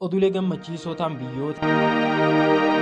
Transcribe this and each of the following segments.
Oduulee gammachiisoo ta'an biyyoota.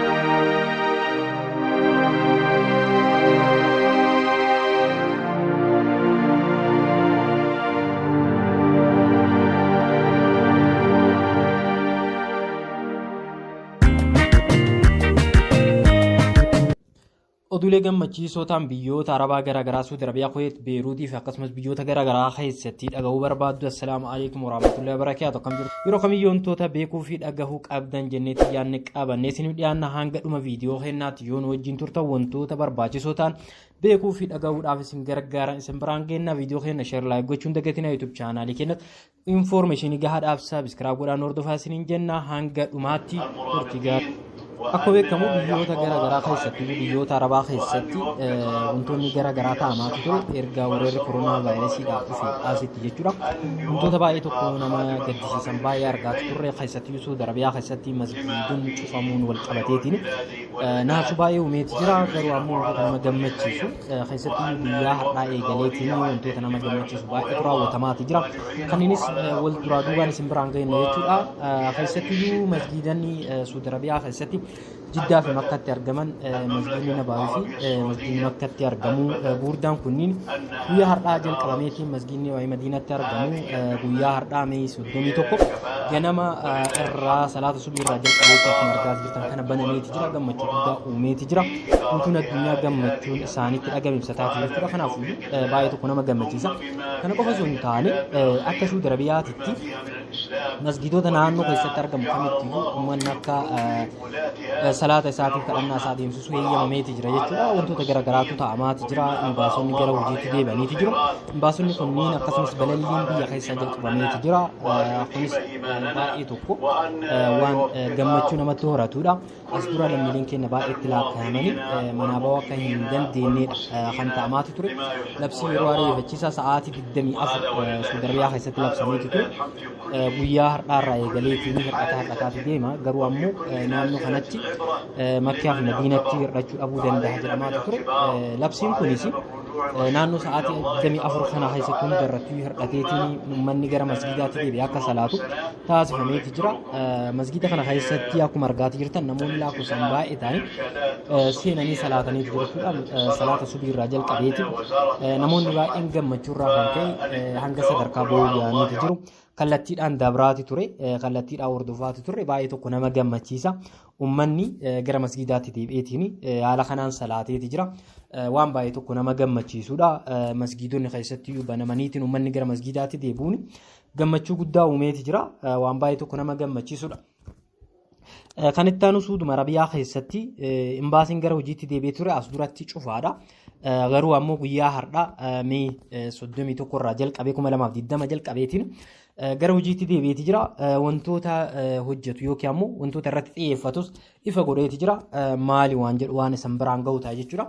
Oduulee gammachiisoo ta'an biyyoota Arabaa garaagaraa Suudi Arabiyaa, Kuweet, Beeruutii fi akkasumas biyyoota garaagaraa keessatti dhagahuu barbaaddu. Assalaamu alaikum warahmatullahi wabarakaatuh. Akkam jirtu? Yeroo kamiyyuu wantoota beekuu fi dhagahuu qabdan jenneetti yaadne qabannee isiniif dhiyaanna hanga dhuma viidiyoo keenyaatti yoo nu wajjin turtan wantoota barbaachisoo ta'an beekuu fi dhagahuudhaaf isin gargaaran isin biraan geenna. Viidiyoo keenya share like gochuun dagatina YouTube chaanaalii keenyatti infoormeeshinii gahaadhaaf sabiskiraayib godhaan hordofaa isiniin jenna hanga dhumaatti turtii gaarii. Akkuma beekamu biyyoota gara garaa keessatti biyyoota Arabaa keessatti wantoonni gara garaa ta'amaa ture erga weerarri koronaa vaayirasiidhaa dhufe asitti jechuudha. Wantoota baay'ee tokko nama gaddisiisan baay'ee argaa turre keessatti Suudi Arabiyaa keessatti masgiidonni cufamuun wal qabateetiin naasuu baay'ee uumeeti jira. Garuu ammoo wantoota nama gammachiisu keessatti guyyaa har'aa eegaleetiin wantoota nama gammachiisu baay'eetu raawwatamaati jira. Kanneenis wal duraa duubaan isin biraan geenye jechuudha. Keessattiyyuu masgiidonni Suudi Arabiyaa keessatti Jiddaa fi Makkatti argaman masgiidni Nabaawii fi masgiidni Makkatti argamu gurguddaan kunniin guyyaa har'aa jalqabameetiin masgiidni Madiinatti argamu guyyaa har'aa Mee 31 ganama irraa salaata subii irraa jalqabeetti akkuma argaa jirtan kana banameeti jira gammachuu guddaa uumeeti jira guutuun addunyaa gammachuun isaanitti dhagame ibsataa jiru jechuudha kanaafuu baay'ee tokko nama gammachiisa kana qofa osoo hin taane akka Suudi Arabiyaatitti masgiidota naannoo keessatti argamu kamittiyyuu uummanni akka salaata isaatiif kadhannaa isaa deemsisu heeyyamameeti jira jechuudha wantoota garaagaraatu ta'amaati jira imbaasonni gara hojiitti deebi'aniiti jiru imbaasonni kunniin akkasumas balalliin biyya keessaa jalqabameeti jira kunis baay'ee tokko waan gammachuu namatti horatudha. As dura lammiileen keenya baay'eetti lakkaa'amanii manaa bahuu akka hin dandeenyedha kan ta'amaati ture. Labsii yeroo ariifachiisaa sa'aatii 24 Suudi Arabiyaa keessatti labsameeti ture. Guyyaa har'aarraa eegaleetiin hir'ataa hir'ataati deema. Garuu ammoo naannoo kanatti Makkaa fi Madiinatti hir'achuu dhabuu danda'a jedhamaatu ture. Labsiin kunis naannoo sa'aatii 24 kana keessatti hunda irratti hir'ateetiin uummanni gara masgiidaatti deebi'ee akka salaatu taasifameeti jira. Masgiida kana keessatti akkuma argaati jirtan namoonni lakkoofsaan baay'ee ta'an seenanii salaataniitu jiru jechuudha. Salaata subii irraa jalqabeeti. Namoonni baay'een gammachuu irraa kan ka'e hanga sadarkaa boo'uu ga'aniitu jiru. Kallattiidhaan dabraati ture, kallattiidhaan hordofaati ture baay'ee tokko nama gammachiisa. Uummanni gara masgiidaatti deebi'eetiin haala kanaan salaateeti jira. Waan baay'ee tokko nama gammachiisudha. Masgiidonni keessatti banamaniitiin uummanni gara masgiidaatti deebi'uun gammachuu guddaa uumeeti jira. Waan baay'ee tokko nama gammachiisudha. Kan itti aanu Suuduma Arabiyaa keessatti imbaasiin gara hojiitti deebi'ee ture as duratti cufaadha. Garuu ammoo guyyaa har'aa Mee 31 irraa jalqabee 2020 jalqabeetiin gara hojiitti deebi'eeti jira. Wantoota hojjetu yookiin ammoo wantoota irratti xiyyeeffatus ifa godheeti jira. Maali waan jedhu waan isan biraan gahu ta'a jechuudha.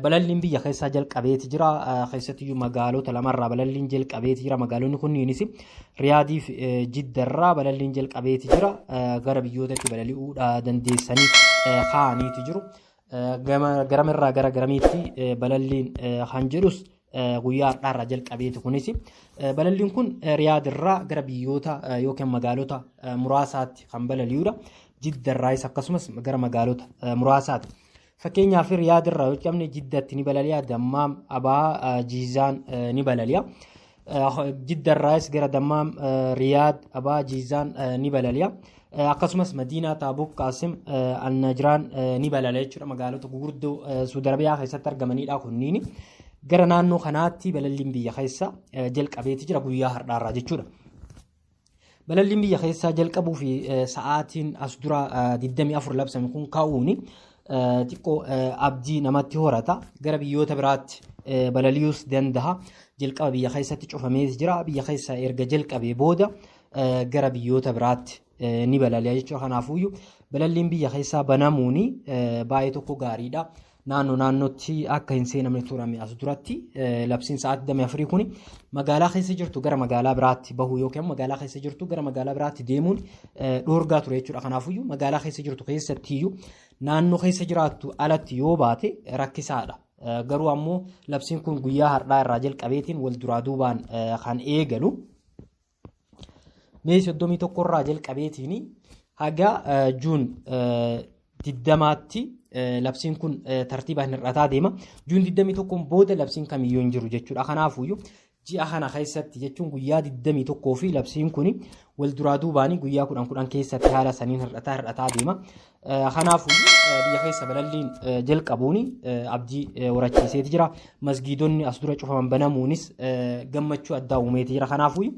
Balalliin biyya keessaa jalqabeeti jira. Keessattiyyuu magaalota lamarraa balalliin jalqabeeti jira. Magaalonni kunniinis Riyaadii fi Jiddarraa balalliin jalqabeeti jira. Gara biyyootatti balali'uudha dandeessanii kaa'aniiti jiru. Garamirraa gara garamiitti balalliin kan jedhus guyyaa har'aarraa jalqabeeti kunis. Balalliin kun Riyaadirraa gara biyyoota yookiin magaalota muraasaatti kan balali'uudha. Jiddarraayis akkasumas gara magaalota muraasaati. Fakkeenyaaf Riyaad irraa yoo cabne Jiddatti ni balali'a, Dammaam, Abaa, Jiizaan ni balali'a. Jidda irraayis gara Dammaam, Riyaad, Abaa, Jiizaan ni balali'a. Akkasumas Madiinaa, Taabuk, Qaasim, Al-Najraan ni balali'a jechuudha. Magaalota gurguddoo Suudi Arabiyaa keessatti argamanidha kunniin. Gara naannoo kanaatti balalliin biyya keessa jalqabeeti jira guyyaa har'aarraa jechuudha. Balalliin biyya keessaa jalqabuu fi sa'aatiin as dura 24 labsame kun ka'uun xiqqoo abdii namatti horata. Gara biyyoota biraatti balali'uus danda'a. Jalqaba biyya keessatti cufamee jira. Biyya keessa erga jalqabee booda gara biyyoota biraatti ni balali'a jechuudha. Kanaafuyyuu balalliin biyya keessaa banamuun baay'ee tokko gaariidha. Naannoo naannootti akka hin seenamne turame as duratti labsiin sa'aatii 24 kun magaalaa keessa jirtu gara magaalaa biraatti bahuu yookiin magaalaa keessa jirtu gara magaalaa biraatti deemuun dhoorgaa ture jechuudha. Kanaafuyyuu magaalaa keessa jirtu keessattiyyuu naannoo keessa jiraattu alatti yoo baate rakkisaadha. Garuu ammoo labsiin kun guyyaa har'aa irraa jalqabeetiin wal duraa duubaan kan eegalu. May 31 irraa jalqabeetiin haga June 20tti labsiin kun tartiibaan hir'ataa deema. June 21 booda labsiin kamiyyuu hin jiru jechuudha. Kanaafuyyuu ji'a kana keessatti jechuun guyyaa 21 fi labsiin kun wal duraa duubaanii guyyaa 10 10 keessatti haala saniin hir'ataa hir'ataa deema. Kanaafuyyuu biyya keessa balalliin jalqabuun abdii horachiiseeti jira. Masgiidonni as dura cufaman banamuunis gammachuu addaa uumeeti jira. Kanaafuyyuu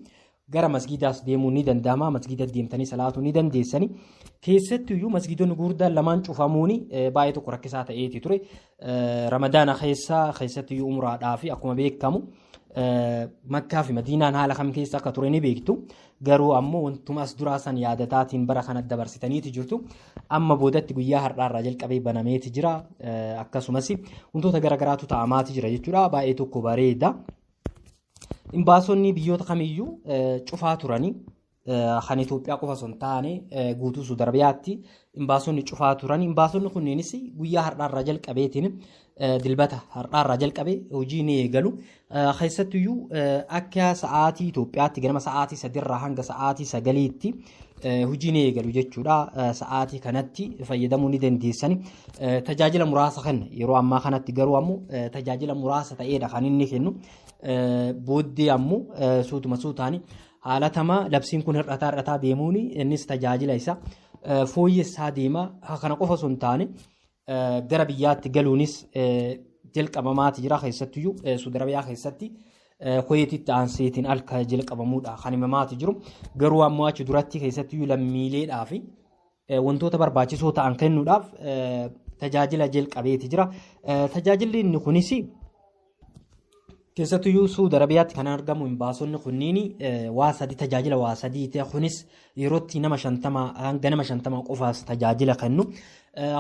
gara masgiidaas deemuun ni danda'ama. Masgiida deemtanii salaatuu ni dandeessani. Keessattiyyuu masgiidonni gurguddaan lamaan cufamuun baay'ee tokko rakkisaa ta'eeti ture. Ramadaana keessa keessattiyyuu umraadhaa fi akkuma beekamu Makkaa fi Madiinaan haala kam keessa akka ture ni beektu. Garuu ammoo wantuma as duraa san yaadataatiin bara kana dabarsitaniiti jirtu. Amma boodatti guyyaa har'aarraa jalqabee banameeti jira. Akkasumas wantoota garaagaraatu ta'amaati jira jechuudha. Baay'ee tokko bareeda. Imbaasonni biyyoota kamiyyuu cufaa turanii, kan Itoophiyaa qofa osoo hin taane guutuu Suudi Arabiyaatti imbaasonni cufaa turan. Imbaasonni kunneenis guyyaa har'aarraa jalqabeetiin, Dilbata har'aarraa jalqabee, hojii ni eegalu. Keessattiyyuu akka sa'aatii Itoophiyaatti ganama sa'aatii 3rraa hanga sa'aatii 9tti hojii ni eegalu jechuudha. Sa'aatii kanatti fayyadamuu ni dandeessani. Tajaajila muraasa kenna yeroo ammaa kanatti, garuu ammoo tajaajila muraasa ta'eedha kan inni kennu. Booddee ammoo suutuma suutaani haalatama labsiin kun hir'ataa hir'ataa deemuun innis tajaajila isa fooyyessaa deema. Kana qofa osoo hin taane gara biyyaatti galuunis jalqabamaati jira. Keessattiyyuu Suudi Arabiyaa keessatti Kuweetitti aanseetiin alka jalqabamuudha kan himamaati jiru. Garuu ammoo achi duratti keessattiyyuu lammiileedhaa fi wantoota barbaachisoo ta'an kennuudhaaf tajaajila jalqabeeti jira. Tajaajilli inni kunis keessattuyyuu Suudi Arabiyaatti kan argamu imbaasonni kunniin waa sadi, tajaajila waa sadii ta'e. Kunis yerootti nama 50 hanga nama 50 qofaas tajaajila kennu.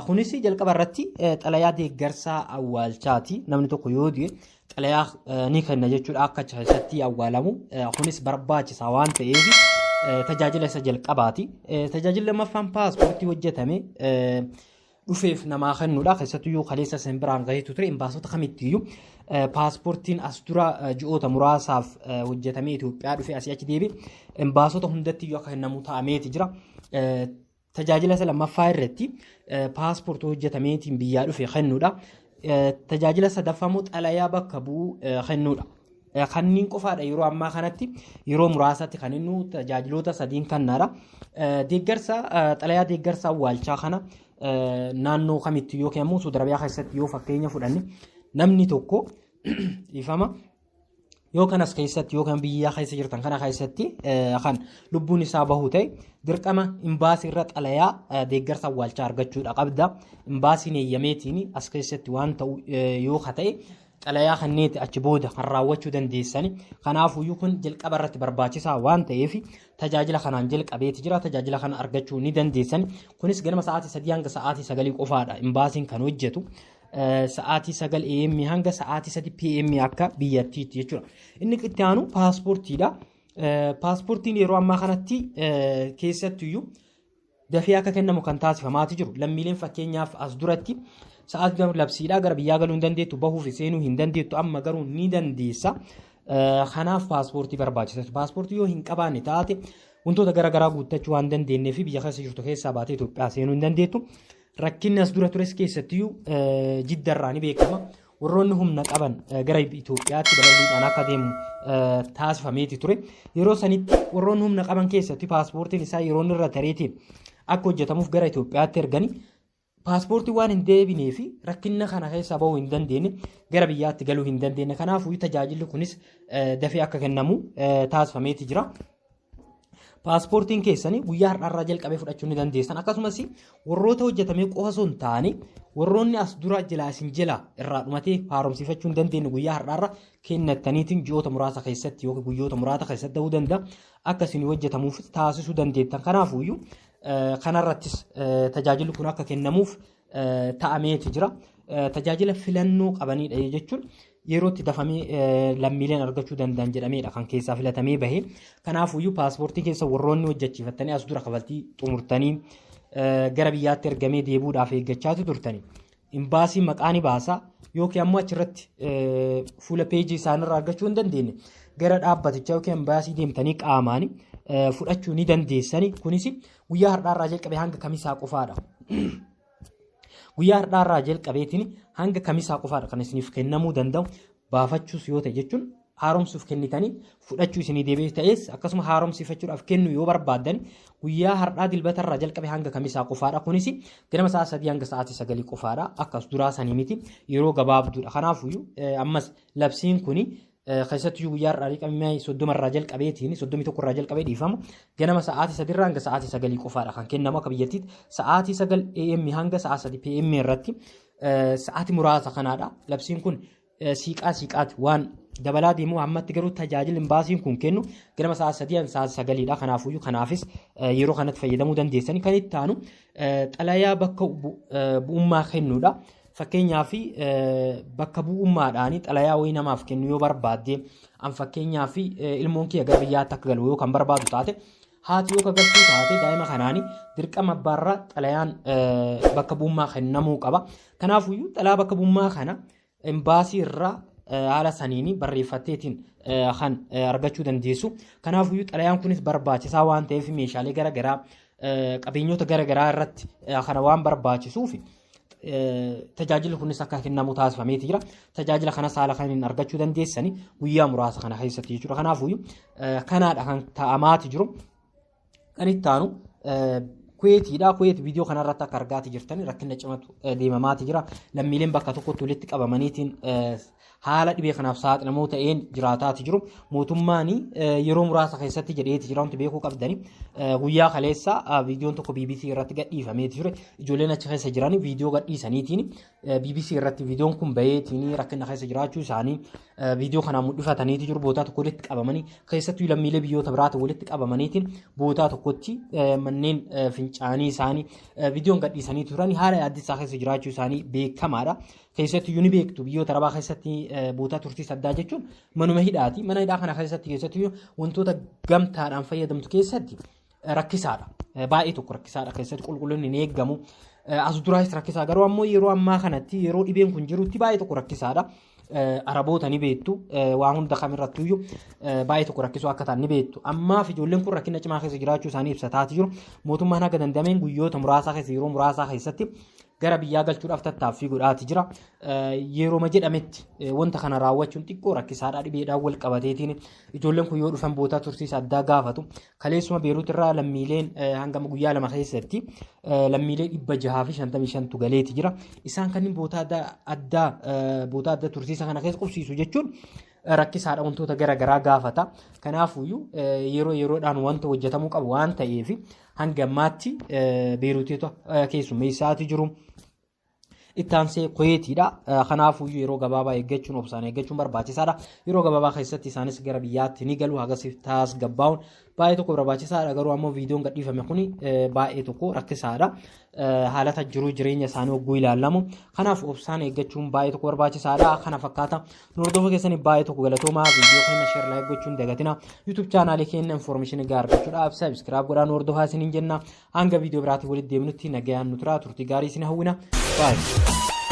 Kunis jalqaba irratti xalayaa deeggarsaa awwaalchaati. Namni tokko yoo du'e xalayaa ni kenna jechuudha akka achi keessatti awwaalamu. Kunis barbaachisaa waan ta'eef tajaajila isa jalqabaati. Tajaajilli lammaffaan paaspoortii hojjetame dhufeef namaa kennuudha. Keessattuyyuu kaleessa isin biraan gaheetu ture, imbaasota kamittiyyuu paaspoortiin as dura ji'oota muraasaaf hojjetamee Itoophiyaa dhufee asii achi deebi'e imbaasota hundattiyyuu akka kennamu ta'ameeti jira. Tajaajila isa lammaffaa irratti paaspoortii hojjetameetiin biyyaa dhufe kennuudha. Tajaajila sadaffaa immoo xalayaa bakka bu'uu kennuudha. Kanneen qofaadha yeroo ammaa kanatti, yeroo muraasatti kan inni tajaajiloota sadiin kennaadha. Deeggarsa xalayaa deeggarsa awwaalchaa kana naannoo kamitti yookiin ammoo Suudi Arabiyaa keessatti yoo fakkeenya fudhanne, namni tokko, dhiifama, yoo kanas keessatti yookaan biyya keessa jirtan kana keessatti kan lubbuun isaa bahu ta'e, dirqama imbaasii irra xalayaa deeggarsa awwaalchaa argachuudha qabda. Imbaasiin eeyyameetiin as keessatti waan ta'u yoo ta'e xalayaa kanneeti achi booda kan raawwachuu dandeessani. Kanaafuyyuu kun jalqaba irratti barbaachisaa waan ta'eef tajaajila kanaan jalqabeeti jira. Tajaajila kana argachuu ni dandeessani. Kunis ganama sa'aatii 3 hanga sa'aatii 9 qofaadha imbaasiin kan hojjetu. Sa'aatii 9 AM hanga sa'aatii 3 PM akka biyyattiitti jechuudha. Inni itti aanu paaspoortiidha. Paaspoortiin yeroo ammaa kanatti keessattiyyuu dafee akka kennamu kan taasifamaati jiru. Lammiileen fakkeenyaaf as duratti sa'aatii labsiidhaa gara biyyaa galuu hin dandeettu, bahuuf seenuu hin dandeettu, amma garuu ni dandeessa. Kanaaf paaspoortii barbaachisa. Paaspoortii yoo hin qabaanne taate wantoota garaagaraa guuttachuu waan dandeenyee fi biyya keessa jirtu keessaa baatee Itoophiyaa seenuu hin dandeettu. Rakkinni as dura tures keessattiyyuu Jiddarraa ni beekama. Warroonni humna qaban gara Itoophiyaatti balalliidhaan akka deemu taasifameeti ture. Yeroo sanitti warroonni humna qaban keessatti paaspoortiin isaa yeroo irra tareetiin akka hojjetamuuf gara Itoophiyaatti ergani paaspoortii waan hin deebinee fi rakkina kana keessaa bahuu hin dandeenye, gara biyyaatti galuu hin dandeenye. Kanaafuu tajaajilli kunis dafee akka kennamu taasifameeti jira. Paaspoortiin keessanii guyyaa har'aarraa jalqabee fudhachuu ni dandeessan. Akkasumas warroota hojjetamee qofa osoo hin taane warroonni as dura jalaa isin jala irraa dhumatee haaromsiifachuu hin dandeenye guyyaa har'aarra kennattaniitiin ji'oota muraasa keessatti yookiin guyyoota muraasa keessatti ta'uu danda'a akka isin hojjetamuuf taasisuu dandeettan. Kanaafuyyuu kanarrattis tajaajilli kun akka kennamuuf ta'ameeti jira. Tajaajila filannoo qabanidha jechuun yeroo itti dafamee lammiileen argachuu danda'an jedhameedha kan keessaa filatamee bahe. Kanaafuyyuu paaspoortii keessa warroonni hojjechiifattanii as dura kafaltii xumurtanii gara biyyaatti ergamee deebi'uudhaaf eeggachaatu turtani. Imbaasii maqaa ni baasa yookiin ammoo achirratti fuula peejii isaanirraa argachuu hin dandeenye gara dhaabbatichaa yookiin imbaasii deemtanii qaamaan fudhachuu ni dandeessani. Kunis guyyaa har'aarraa jalqabee hanga Kamisaa qofaadha. Guyyaa har'aarraa jalqabeetiin hanga Kamisaa qofaadha kan isiniif kennamuu danda'u. Baafachuus yoo ta'e, jechuun haaromsuuf kennitanii fudhachuu isinii deebi'ee ta'es, akkasuma haaromsifachuudhaaf kennu yoo barbaaddan, guyyaa har'aa Dilbatarraa jalqabe hanga Kamisaa qofaadha. Kunis ganama sa'a 3 hanga sa'aatii 9 qofaadha. Akkas duraa sanii miti, yeroo gabaabduudha. Kanaafuyyuu ammas labsiin kuni keessattuu guyyaa har'aa qabamee 30rraa jalqabeetiin, 31rraa jalqabee, dhiifama, ganama sa'aatii 3rraa hanga sa'aatii 9 qofaadha kan kennamu. Akka biyyattiitti sa'aatii 9 AM hanga sa'a 3 PM irratti, sa'aatii muraasa kanaadha. Labsiin kun siiqaa siiqaati waan dabalaa deemuu. Ammatti garuu tajaajilli imbaasiin kun kennu ganama sa'a 3 hanga sa'a 9dha. Kanaafuyyuu kanaafis yeroo kanatti fayyadamuu dandeessani. Kan itti aanu xalayaa bakka bu'ummaa kennuudha. Fakkeenyaaf, bakka bu'ummaadhaan xalayaa wayii namaaf kennu yoo barbaadde, an fakkeenyaaf ilmoon kiyya gara biyyaatti akka galu yoo kan barbaadu taate, haati yoo galchuu taate, daa'ima kanaani dirqama abbaarraa xalayaan bakka bu'ummaa kennamuu qaba. Kanaafuyyuu xalayaa bakka bu'ummaa kana imbaasii irraa haala saniin barreeffatteetiin kan argachuu dandeessu. Kanaafuyyuu xalayaan kunis barbaachisaa waan ta'eef, meeshaalee garaagaraa, qabeenyota garaagaraa irratti kana waan barbaachisuuf, tajaajilli kunis akka kennamu taasifameeti jira. Tajaajila kanas haala kaniin argachuu dandeessani guyyaa muraasa kana keessatti jechuudha. Kanaafuyyuu kanaadha kan ta'amaati jiru. Kan itti aanu Kuweetiidha. Kuweet viidiyoo kanarratti akka argaati jirtan rakkina cimatu deemamaati jira. Lammiileen bakka tokkotti walitti qabamaniitiin haala dhibee kanaaf saaxilamoo ta'een jiraataati jiru. Mootummaan yeroo muraasa keessatti jedheeti jira. Wanti beekuu qabdani, guyyaa kaleessa viidiyoon tokko BBC irratti gadhiifameeti ture. Ijoolleen achi keessa jiran viidiyoo gadhiisaniitiin BBC irratti viidiyoon kun baheetiin rakkina keessa jiraachuu isaanii viidiyoo kanaan mul'ifataniiti jiru. Bootaa tokko walitti qabamanii, keessattuu lammiilee biyyoota biraatti walitti qabamaniitiin bootaa tokkotti manneen fincaanii isaanii viidiyoon gadhiisanii turan, haala yaaddessaa keessa jiraachuu isaanii beekamaadha. Keessattuu ni beektu, biyyoota Arabaa keessatti bootaa turtii saddaa jechuun manuma hidhaati. Mana hidhaa kana keessatti keessattuu wantoota gamtaadhaan fayyadamtu keessatti rakkisaadha. Baay'ee tokko rakkisaadha, keessatti qulqullinni hin eeggamu. As duraas rakkisaa, garuu ammoo yeroo ammaa kanatti, yeroo dhibeen kun jirutti, baay'ee tokko rakkisaadha. Araboota ni beektu, waa hunda kamirrattuyyuu baay'ee tokko rakkisuu akka ta'an ni beektu. Ammaaf ijoolleen kun rakkina cimaa keessa jiraachuu isaanii ibsataati jiru. Mootummaan haga dandameen guyyoota muraasaa keessa, yeroo muraasaa keessatti gara biyyaa galchuudhaaf tattaaffii godhaati jira. Yerooma jedhametti wanta kana raawwachuun xiqqoo rakkisaadha, dhibeedhaan wal qabateetiin. Ijoolleen kun yoo dhufan bootaa tursiisa addaa gaafatu. Kaleessuma Beeruut irraa lammiileen hangama guyyaa 2 keessatti lammiilee 655tu galeeti jira. Isaan kanneen bootaa addaa, bootaa adda tursiisa kana keessa qubsiisu jechuun rakkisaadha, wantoota garaagaraa gaafata. Kanaafuyyuu yeroo yeroodhaan wanta hojjetamuu qabu waan ta'eef, hanga ammaatti Beeruutitu keessummeessaati jiru. Itti aansee Kuweetiidha. Kanaafuyyuu yeroo gabaabaa eeggachuun, obsaan eeggachuun barbaachisaadha. Yeroo gabaabaa keessatti isaanis gara biyyaatti ni galu. Hagas tasgabbaa'uun baay'ee tokko barbaachisaadha. Garuu ammoo viidiyoon gadhiifame kuni baay'ee tokko rakkisaadha. Haalata jiruu jireenya isaanii hogguu ilaalamu. Kanaaf obsaan eeggachuun baay'ee tokko barbaachisaadha. Kana fakkaata. Nu hordofuu keessanii baay'ee tokko galatoomaa. Viidiyoo keenya share, like gochuun dagatina. YouTube chaanaalii keenya information gaarii argachuudhaaf subscribe godhaa nu hordofaa isiniin jenna. Hanga viidiyoo biraatiin walitti deemnutti nagayaan nu tura. Turtii gaarii isin hawwina. Baay'ee.